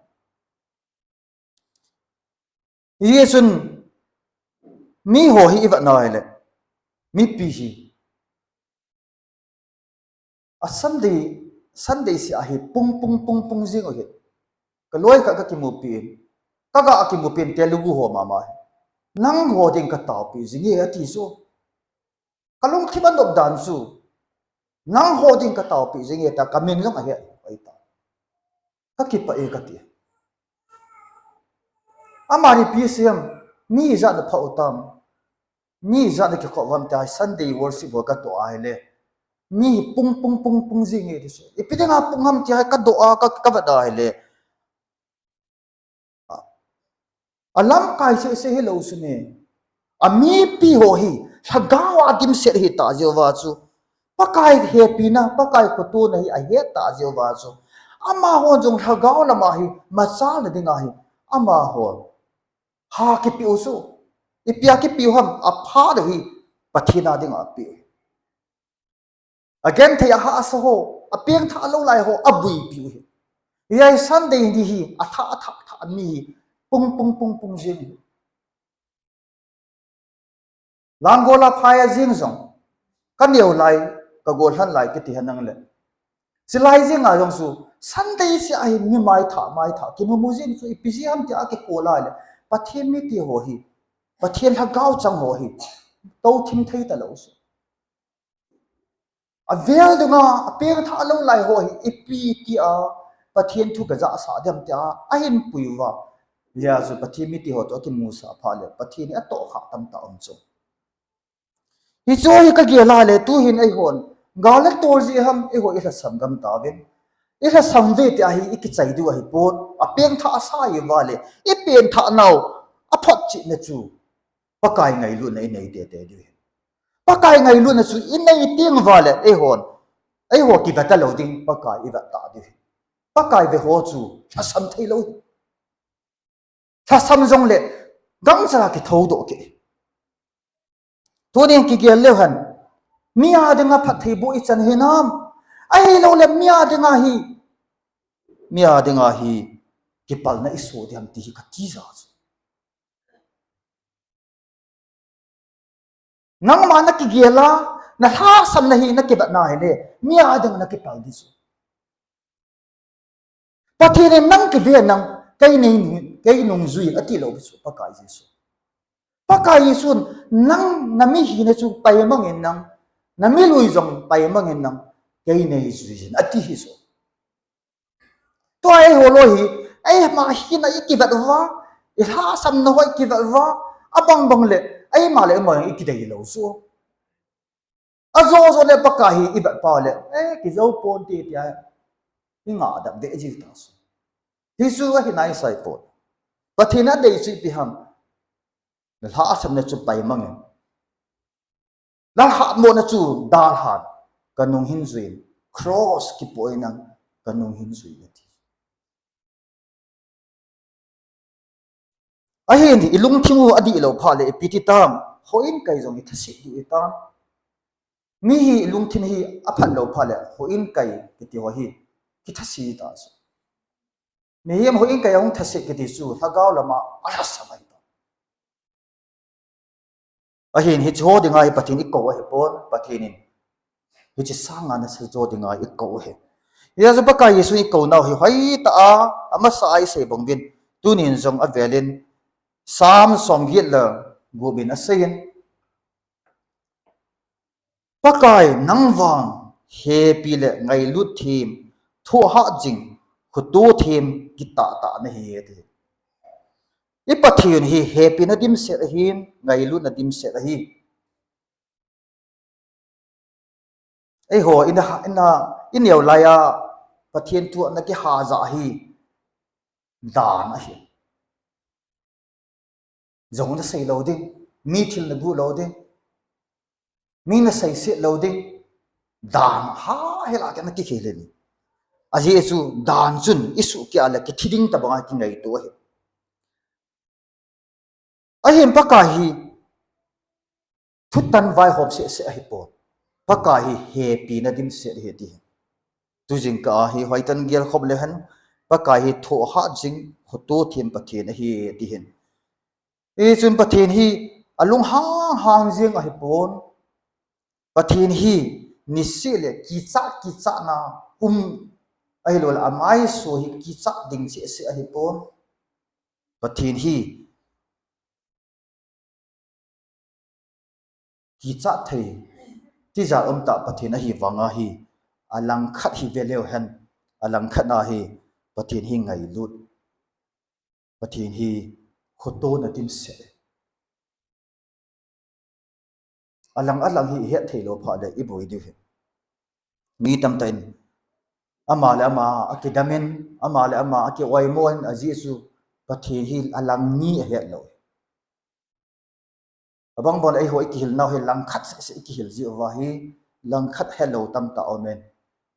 Hijeh chun, miho hi ivet na ahile, mipi hi, a Sunday, Sunday seh a hi pung pung pung pung jing u hi. Kaloi khat kakimupi in, kaga kimupi in Telugu ho mama hi. Nangho ding kataopi jing e ati chu. Kalungthim anop dan chu, nangho ding kataopi jing e tia kamin jong ahet ahitai. Kakipah e kati. Amani ipi asei ham, mi ijat a pha u tam, mi ijat a kikhop u ham tia Sunday worship ho katoh ahile, mi pung pung pung pung jing e ti chu. Ipi dinga pung ham tia kadoh a, ka, kavet ahile, alamkai seh seh hilou chu ne. Amipi ho hi, lhagao a dimset ahitah jeh uva chu, Pakai hepina, Pakai khotona hi ahet tah jeh uva chu, amaho jong lhagao lama hi machalna dinga hi, amaho ha kipeh u chu, ipia kipeh u ham, aphat u hi Pathen a dinga apeh u. Agenthei ahahsa ho, apengthah lou lai ho abuipi u hi. Hiche Sunday ni hi athah athah thah mi hi pung pung pung pung jing hi. Langol a phai a jing jong, kaneo lai, kagollhang lai kiti henlang le, chulai jing a jong chu Sunday seh a hi mi maithah maithah kimumu jing chu ipi jeh ham tia kikhol a le, Pathen mite ho hi, Pathen lhagao chang ho hi touthim thei talou chu. Avel dunga apengthah lou lai ho hi ipi tia Pathen thu kajahsah dem tia ahin pui uva, hijeh chun Pathen mite ho toh akimusah phat le Pathen hi atohkhah tamtah um chu. Hichu hi kagel a le tuhin eihon, gal le tol jeh ham eiho ilhasam gam tauvin, ilhasam uve tia hi ikichai diu ahipon, apengthah asah uva le, ipengthah nau aphotchetna chu Pakai ngailutna inei teitei diu ahi. Pakai ngailutna chu inei teng uva le eihon, eiho kivet talou ding, Pakai ivet ta diu ahi. Pakai ve ho chu lhasam theilou ahi. Lhasam jongle gamcha a kithoudoh kei. Tunin kigel leu hen, mi a dinga phattheiboh ichan hinam, ahiloule mi a dinga hi, mi a dinga hi kipalna isoh diham ti hi katija chu. Nangma nakigel a, nalhahsamna hi nakivetna hile, mi a dinga nakipal di chu. Pathen in nang kiven lang, kei nungjui in atilou chu Pakai Jesu. Pakai Jesun nang namihina chu paimang in lang, namilui jong paimang in lang, kei neijuiyin ati hi chu. Tua eiho loi hi, eima hina ikivet uva, ilhahsamna ho ikivet uva, abang bang le, eima le eima ikideilou chu. Ajo jo le Pakai hi ivet pau le, eh, kijou ponte tia ingah dap deh jiu ta chu. Hichu ahi naisai pon. Pathen in adei chu ipi ham, nalhahsamna chu paimang in, nalhahmona chu dalhan, kanung hin juiyin, cross kipoh in lang kanung hin juiyin ati. Ahin ilungthim u adihlou phat le ipi ti tam, houin kai jong ithase diu ahitan. Mi hi ilungthim hi aphatlou phat le houin kai kiti ho hi kithase ta chu. Mihem houin kai ahung thase kiti chu lhagao lama alhasam ahitan. Ahin hiche ho dinga hi Pathen ikou ahipon, Pathen in hiche sanga nasa jo dinga ikou ahi. Hijeh chun Pakai Jesu ikou nau hi hoitah a, amasa a isei bang uvin, tunin jong avelin, Psalm somget le gup in aseiyin, Pakai nang vang hepi le ngailut them, thohhat jing, khoto them, kitah tah nahi ati. I Pathen hi hepina dimset ahin, ngailutna dimset ahi. Eiho, ina, ina, ineo laiya, Pathen thu ana kihajah hi, dan ahi. Jong nasei lou ding, mi thil naguh lou ding, mi naseiset lou ding, dan ha hela kena kikhel in. Ajeh chu dan chun isuh keh a le kithi ding tabang a kingaito ahi. Ahin Pakai hi thutan vaihom seh seh ahipon, Pakai hi hepina dimset ahi ti hin. Tujingkah a hi hoitah in gelkhom le hen, Pakai hi thohhat jing, khoto them Pathen ahi ti hin. Hichun Pathen hi alunghang hang jeng ahipon, Pathen hi niseh le kichat kichatna um ahilou le amaiso hi kichat ding seh seh ahipon, Pathen hi kichat thei, tijat umtah Pathen ahi vang a hi, alangkhat hi veleu hen, alangkhat a hi Pathen hi ngailut, Pathen hi khotona dimset. Alang alang hi ihet theilou phat le iboi diu ahi. Mi tamtah in ama le ama akidamin, ama le ama akioimo in, ajeh chu Pathen hi alang ni ahet lou. Abang bang le eiho ikihilnau hi langkhat seh seh ikihil jeh uva hi langkhat helou tamtah aumin.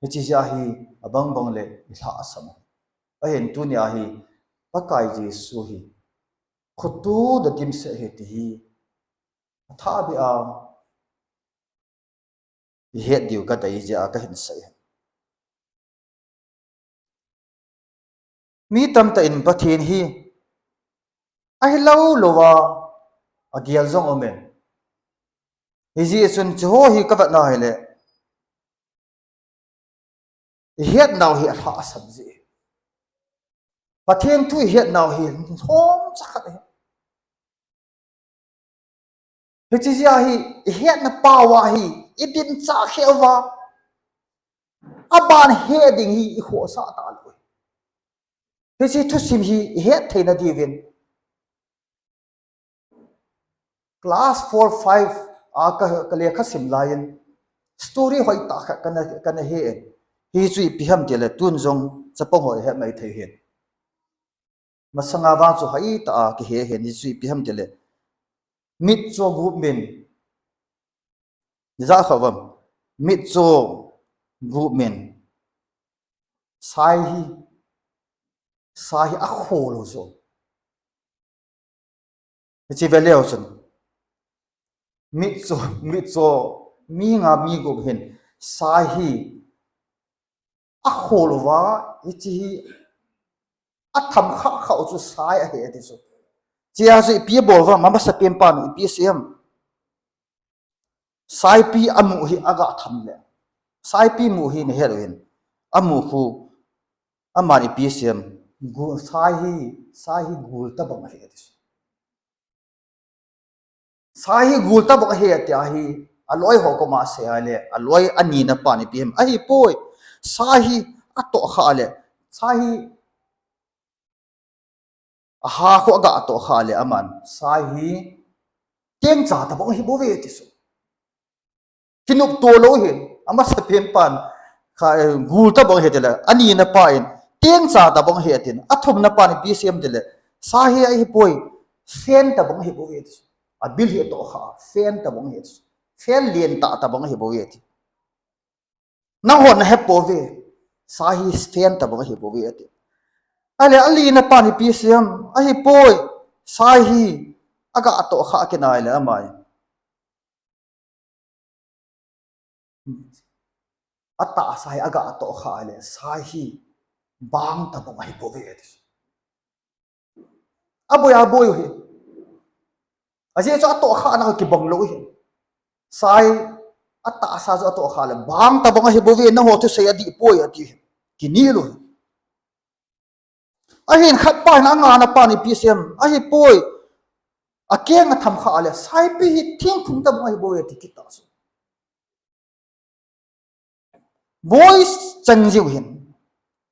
Hiche jeh a hi abang bang le ilhahsam u. Ahin tunia hi Pakai Jesu hi khotona dimset ahi ti hi athahbeh a ihet diu kadei jeh a kahin sei. Mi tamtah in Pathen hi ahilou louva agel jong aumin. Hijeh chun chuho hi kavetna hile, ihetnau hi alhahsam jeh, Pathen thu ihetnau hi lhomcha khat ahi. Hiche jeh a hi ihetna pao a hi idinchah kheh uva, aban he ding hi ikhohsah talou. Hiche thusim hi ihet theina diuvin class four, five a ka, kalekha sim laiyin story hoitah khat kana, kana he in. Hichu ipi ham tile tun jong chapang ho ihet maithei hin. Masanga vang chu hoitah a kihe hin, hichu ipi ham tile mitcho gup min, ijat khat uvam, mitcho gup min, sai hi, sai hi akholou jo. Hiche veleu chun mitcho, mitcho mi nga mi gup hin sai hi akhol uva, hiche hi atham khah khah u chu sai ahi ati chu. Hichea chu ipi abol uvam, amasapen pan ipi asei em? Saipi amu hi aga tham le, saipi mu hi nahet uvin, amu khu aman ipi asei em? Sai hi, sai hi gul tabang ahi ati chu. Sai hi gul tabang ahi ati a hi, aloi ho koma asei a le, aloi anina pan ipi ham? Ahipoi, sai hi atohkhah le, sai hi aha khu aga tohkhah le aman sai hi tengcha tabang ahibouve ati chu. Kinopto lou hin, amasapen pan kha, eh, gul tabang ahi tile, anina pa in tengcha tabang ahi atin, athumna pan ipi asei em tile, sai hi ahipoi, fan tabang ahibouve ati chu. Abil hi atohkhah, fan tabang ahi ati chu. Fan lentah tabang ahibouve ati. Nanghon nahepouve, sai hi fan tabang ahibouve ati. Ahile alina pan ipi asei em? Ahipoi, sai hi aga tohkhah kit a le aman atahsa hi aga tohkhah le sai hi bang tabang ahibouve ati. Aboi aboi u hi. Ajeh chu atohkhahna kibang lou hi. Sai atahsa chu atohkhah le bang tabang ahibouve, nangho thusei adih poi ati hi. Kinel u hi. Ahin khat pa hin angana pan ipi asei em? Ahipoi, akeng atham khah le saipi hi thingphung tabang ahibouve ati kit a chu. Boys chang jiu hin.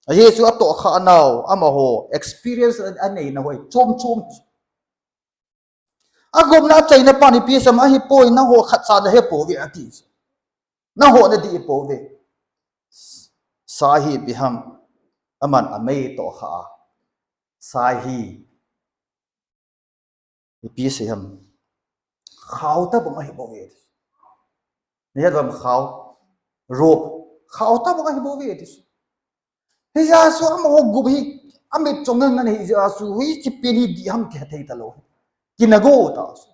Ajeh chu atohkhah nau, amaho experience anei nau hi chom chom. Agopna achaina pan ipi asei em? Ahipoi, nangho khatcha nahepouve ati chu. Nangho nadih pouve. Sai hi ipi ham? Aman amei tohkhah a, sai hi ipi asei ham? Khao tabang ahibouve ati. Nahet uvam? Khao, rope, khao tabang ahibouve ati. Hijeh a chu amaho gup hi, amit chongnang ngan hijeh a chu hiche pen hi dih ham kihethei talou. Kinago ta chu.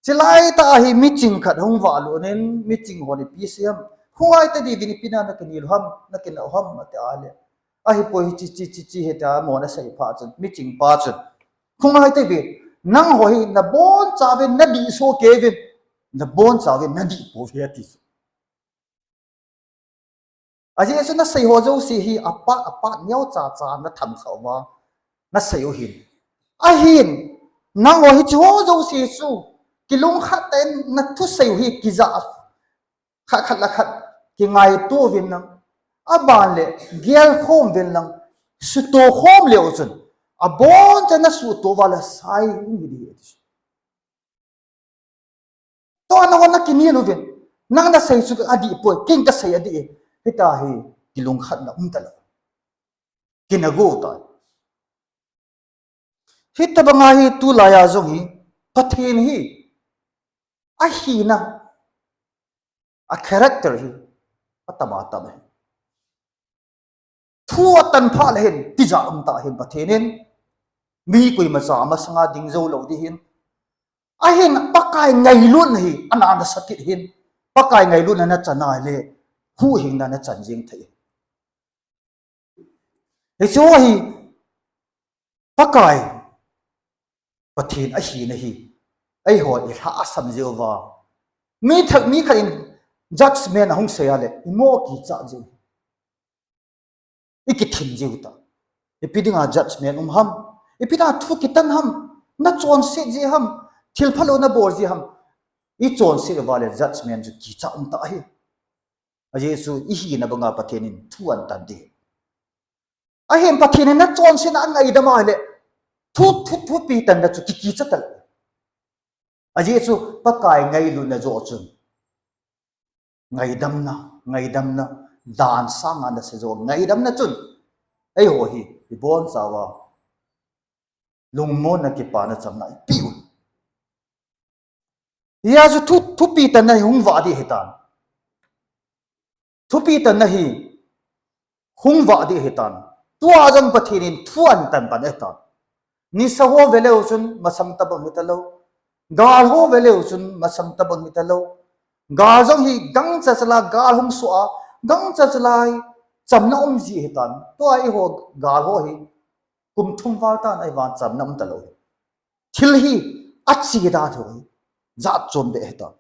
Chulai tah a hi miching khat hung valut in, miching hon ipi asei ham. Hung ngai tadiuvin, ipi na nakinel u ham, nakinah u ham, ati a le. Ahipoi, hiche, hiche, hiche, hitia amaho asei phat chun, miching pa chun, hung ngai tadiuvin, nangho hi nabonchauvin nadih soh kei uvin, nabonchauvin nadih pouve ati chu. Ajeh chu nasei ho jouse hi aphat, aphat neocha cha natham khah uva nasei u ahin. Ahin, nangho hiche ho jouse chu kilungkhat tah in nathusei u hi kijah, khat khat le khat kingaito uvin lang, aban le gelkhom uvin lang, suhto khom leu chun, abonchan nasuhto uva le sai hung hi ding ahi. Tua nangho nakinel uvin, nang nasei chu adih poi, ken kasei adih e, hitia hi kilungkhatna um talou. Kinago tai. Hitobanga hi tulai a jong hi, Pathen hi, ahina, a character hi, atam atam ahi. Thu atan phat le hin, tijat um tah ahin Pathen in, mi koimacha amasanga ding joulou ding ahin. Ahin Pakai ngailutna hi, ana nasakit ahin. Pakai ngailutna nachan a le, huhhingna nachan jeng thei. Hiche hi, Pakai, Pathen ahina hi, eiho ilhahsam jeh uva, mi thah, mi khat in judgment ahung sei a le, imo kichat jeh u, ikithin jeh u ta. Ipi dinga judgment um ham? Ipi dinga thu kitan ham? Nachonset jeh ham? Thil phalou nabol jeh ham? Ichonset uva le judgment chu kichat um tah ahi. Ajeh chu ihina banga Pathen in thu ahin tan ding. Ahin Pathen in nachonsetna angaidam a le, thu, thu, thupi tanna chu kikicha talou. Ajeh chu Pakai ngailutna joh chun, ngaidamna, ngaidamna, dan sanga nasa joh ngaidamna chun, eiho hi ibonchauva lungmonna, kipana, chamna ipeh u. Hijeh a chu thu, thupi tanna hi hung vah ding ahitan. Thupi tanna hi hung vah ding ahitan. Tua jong Pathen in thu ahin tan pan ahitan. Nisa ho veleu chun masang tobang hitalou. Gal ho veleu chun masang tobang hitalou. Gal jong hi gangcha chala gal hung soh a, gangcha chala hi chamna um ji ahitan. Tua eiho gal ho hi kum thum val tan ahivang chamna um talou. Thil hi ache da thou hi, jat chom beh ahitan.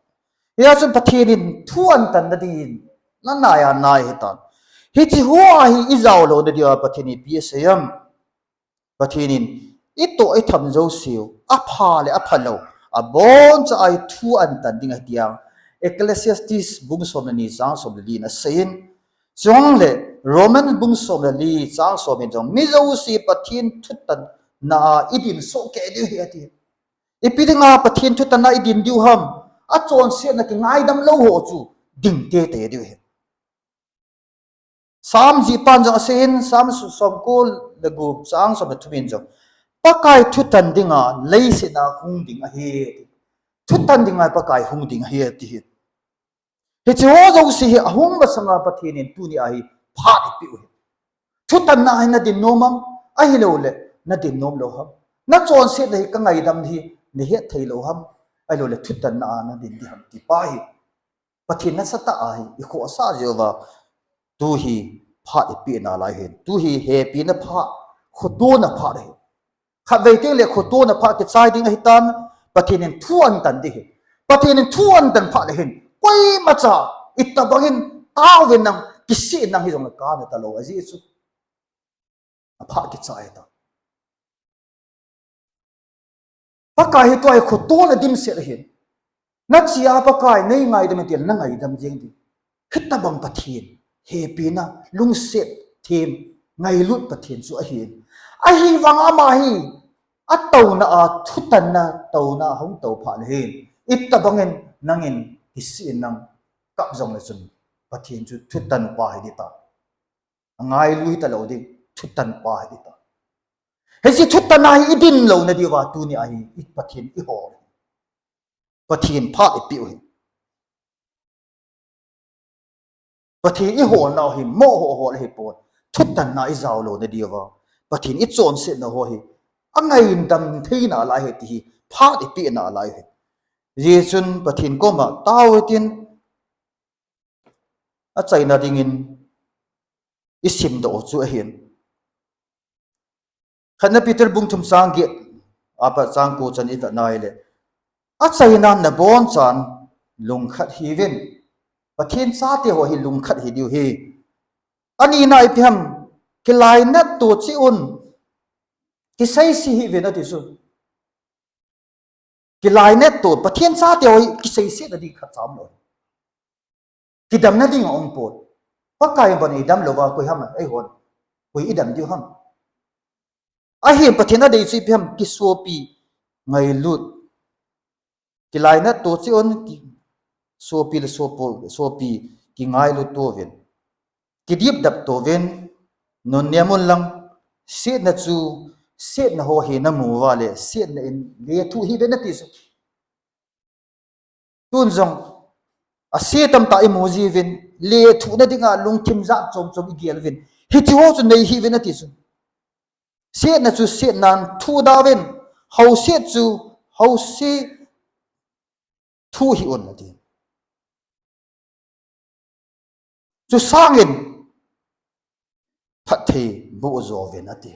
Hijeh chun Pathen in thu ahin tanna dingin, nanaiya nai ahitan. Hiche ho a hi ijao louna dia Pathen in ipi asei ham? Pathen in itoh itham jouseu, apha le aphalou, aboncha a hi thu ahin tan ding ahi tia Ecclesiastes bung som le ni chang som le li in aseiyin, chule Roman bung som le li chang som in jong, mi jouse Pathen thutanna a idin soh kei diu ahi ati. Ipi dinga Pathen thutanna idin diu ham? Achonsetna kingaidam lou ho chu ding teitei diu ahi. Sam jihpan jong aseiyin, Sam somko le gup chang som le thum in jong, Pakai thutan dinga leiset a hung ding ahi. Thutan dinga Pakai hung ding ahi ati. Hiche ho jouse hi ahung masanga Pathen in tunia hi phat eipeh u ahi. Thutanna a hi nadin nom ham, ahilouleh nadin nom lou ham? Nachonsetna hi kangaidam hi nahet thei lou ham, ahilouleh thutanna a nadin ding ham ti pa hi Pathen nasatah a hi ikhohsah jeh uva, tu hi phat eipeh nalai ahin, tu hi hepina phat, khotona phat ahi. Khatvei tengle khotona phat kichai ding ahitan, Pathen in thu ahin tan ding ahi. Pathen in thu ahin tan phat le hin, koimacha itobang in taovin lang, kisih in lang hijongle kana talou ajeh chu, aphat kichai ahitan. Pakai hi tua hi khotona dimset ahin. Nachea Pakai neingaidam in tile nangaidam jeng ding. Hitobang Pathen hepina, lungset them, ngailut Pathen chu ahin. Ahivang ama hi atouna a, thutanna touna a hung tou phat le hin, itobang in nangin kisih in lang kap jongle chun, Pathen chu thutan pa hi ding ta. Angailui talou ding, thutan pa hi ding ta. Hiche thutanna hi idin louna diuva tunia hi Pathen ihol, Pathen phat eipeh u ahi. Pathen iholnau hi moh ho hol ahipon, thutanna ijao louna diuva, Pathen ichonsetna ho hi angaidam theina lai ahi ti hi phat ipehna lai ahi. Hijeh chun Pathen koma tao hitin, achaina dingin isimdoh u chu ahin. Khatna Peter bung thum chang get apat chang ko chan ivet na ahile, achaina nabonchauvin lungkhat hiuvin. Pathen chate ho hi lungkhat hidiu ahi. Anina ipi ham, kilainat to cheh un, kiseise hih uvin ati chu. Kilainat to, Pathen chate ho hi kiseisetna ding khat cha umlou. Kidemna ding aumpoi. Pakai in bon eidam louva koi ham, eihon koi idem diu ham. Ahin Pathen adei chu ipi ham, kisopi ngailut. Kilainat to cheh un, ki-, sopi le sopo, sopi kingailut to uvin. Kidipdap to uvin, nunnem un lang, setna chu, setna ho hi namu uva le, setna in lethuh hih uvin ati chu. Tun jong, ase tamtah imu jiuvin, lethuhna dinga lungthim jat chom chom igel uvin. Hiche ho chu nei hih uvin ati chu. Setna chu setnan thuhda uvin, houset chu houset thuh hih un ati. Chusangin phatthei boh jo uvin ati.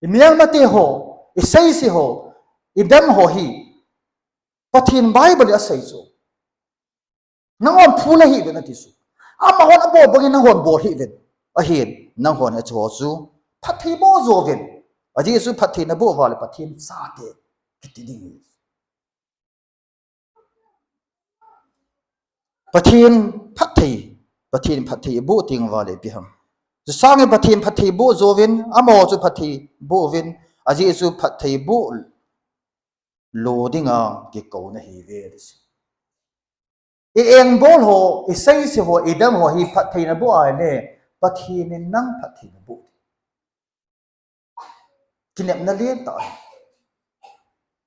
Imelmate ho, iseise ho, idem ho hi Pathen Bible in asei chu. Nanghon phu la hih uvin ati chu. Amahon abol bangin nanghon bol hih uvin. Ahin, nanghon hiche ho chu phatthei boh jo uvin. Ajeh chu phatthei naboh uva le Pathen chate kiti ding ahi. Pathen phatthei, Pathen phatthei iboh teng uva le ipi ham. Chusangin Pathen phatthei boh jo uvin, amaho chu phatthei boh uvin, ajeh chu phatthei boh lo dinga kikouna ahiuve ati chu. I-engbol ho, iseise ho, idem ho hi phatthei naboh ahile, Pathen in nang phatthei naboh. Kinepna lentah ahi.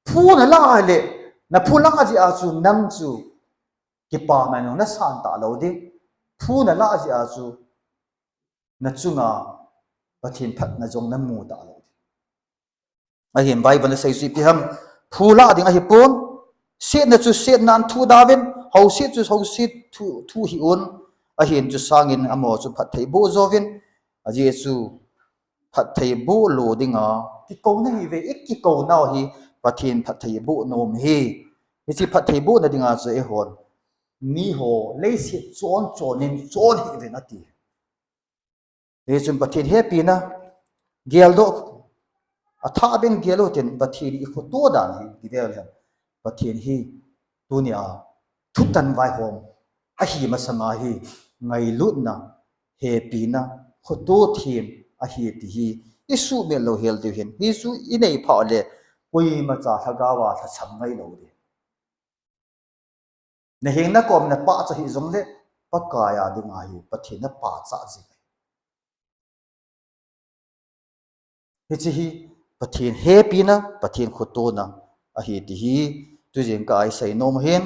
Phu nalah ahile, naphu lah jeh a chu nang chu kipana jong nasan talou ding. Phu nalah jeh a chu nachunga Pathen phatna jong namu talou ding. Ahin Bible in asei chu ipi ham, phu lah ding ahipon, setna chu setnan thuhda uvin, houset chu houset thuh, thuh hih un, ahin chusangin amaho chu phatthei boh jo uvin, ajeh chu phatthei boh lo dinga kikouna ahiuve, ikikounau hi Pathen phatthei boh nom ahi. Hiche phatthei bohna dinga chu eihon, miho leiset chon chonin chon hih uvin ati. Hichun Pathen hepina geldoh, athah beh in gel utin, Pathen ikhoto dan hi kivel hen. Pathen hi tunia thutan vaihom ahi masanga hi ngailutna, hepina, khoto them ahi ti hi isuhmil louhel diu ahin. Hichu inei phat le koimacha lhagaova lhacham ngailou ding. Naheng nakom napachat hih jongle, Pakai a dinga hi Pathen napachat jing ahi. Hiche hi Pathen hepina, Pathen khotona ahi ti hi tujingkah a isei nom ahin,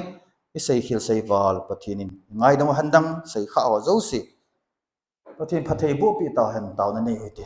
isei khel sei val Pathen in ngaidam u hen lang, seikhah ho jouse Pathen phatthei bohpeh tahen, taona nei u hite.